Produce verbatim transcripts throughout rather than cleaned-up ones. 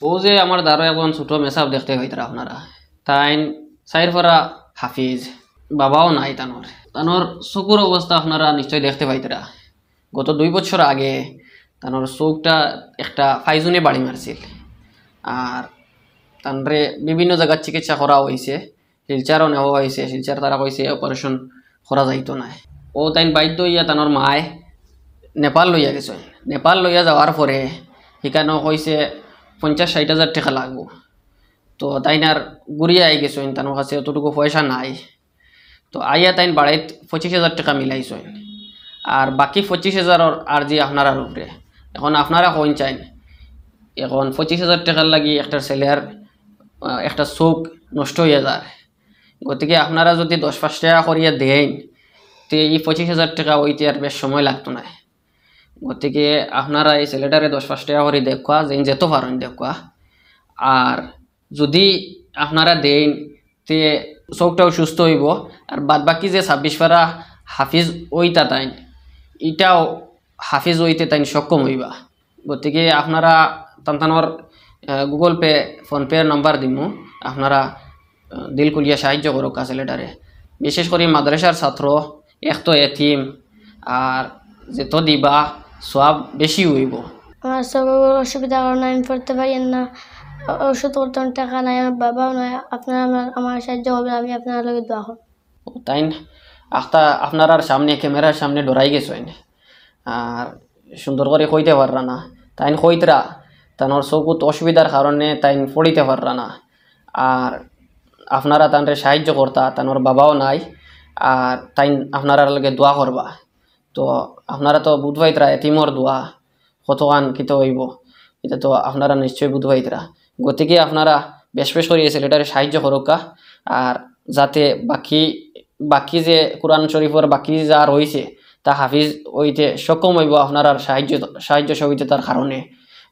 অউ যে আমার দ্বারো একজন ছোট মেসাব দেখতে পাইতরা আপনারা, তাইন চাইর ফরা হাফিজ, বাবাও নাই তানর। তানর চকুর অবস্থা আপনারা নিশ্চয় দেখতে পাইতরা। গত দুই বছর আগে তানর চউখটা একটা ফাইজুনে বাড়ি মারছিল। আর তানরে বিভিন্ন জাগাত চিকিৎসা করা অইছে, শিলচরও নেওয়া অইছে, শিলচর তারা কইছে অপারেশন করা যাইতো নায়। অউ তাইন বাধ্য অইয়া তানর মায় নেপাল লইয়া গেছইন। নেপাল লইয়া যাওয়ার পরে হিকানো কইছে পঞ্চাশ ষাইট হাজার টেকা লাগবো। তো তাইন আর ঘুরিয়া আই গেছইন, তানর কাছে অতটুকু পয়সা নাই। তো আইয়া তাইন বাড়িত পঁচিশ হাজার টেকা মিলাইছইন, আর বাকি পঁচিশ হাজারর আরজি আপনারার উপরে। এখন আপনারা কইন চাইন, এখন পঁচিশ হাজার টেকার লাগি একটা ছেলের, আহ, একটা চউখ নষ্ট অইয়া যার। গতিকে আপনারা যুদি দশ পাঁচ টেকা করিয়া দেইন, তে ই পঁচিশ হাজার টেকা অইতে আর বেশ সময় লাগতো নায়। গতিকে আপনারা ই ছেলেটারে দশ পাঁচ টেকা করি দেখউক্কা, যেইন যেত পারইন দেখউক্কা। আর যুদি আপনারা দেইন, তে চউখটাও সুস্থ অইবো। আর বাদ বাকি যে ছাব্বিশ পারা হাফিজ অইতা তাইন, ইটাও হাফিজ অইতে তাইন সক্ষম অইবা। গতিকে আপনারা তান তানর, আহ, Google Pay, PhonePe-র নাম্বার দিমু, আপনারা, আহ, দিল খুলিয়া সাহায্য করউক্কা ছেলেটারে। বিশেষ করি মাদ্রাসার ছাত্র, এক তো এতিম, আর যেত দিবা সওয়াব বেশি অইবো। আমার চউখর অসুবিধার কারণে আমি পড়তে পারি না, অ-, ওষুধ করতে টেকা নাই, আমার বাবাও নাই। আপনারা আমার, আমার সাহায্য করবেন, আমি আপনারার লগে দোয়া করমু। তাইন আখতা আপনারার সামনে, ক্যামেরার সামনে ডরাই গেছইন। আর সুন্দর করি কইতে পাররা না। তাইন কইতরা, তানর চউখত অসুবিধার কারণে তাইন পড়িতে পাররা না। আর আপনারা তানরে সাহায্য করতা, তানর বাবাও নাই। আর তাইন আপনারার লগে দোয়া করবা। তো আপনারা তো বুঝ পাইতরা, এতিমর দোয়া কতখান কিতা অইবো, ইটা তো আপনারা নিশ্চয় বুঝ পাইতরা। গতিকে আপনারা বেশ বেশ করি ই ছেলেটারে সাহায্য করউক্কা, আর যাতে বাকি, বাকি যে কোরআন শরীফর বাকি যা রইছে, তা হাফিজ অইতে সক্ষম অইবো আপনারার সাহায্য, সাহায্য সহযোগিতার কারণে।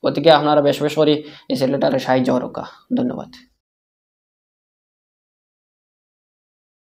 গতিকে আপনারা বেশ বেশ করি ই ছেলেটারে সাহায্য করউক্কা। ধন্যবাদ।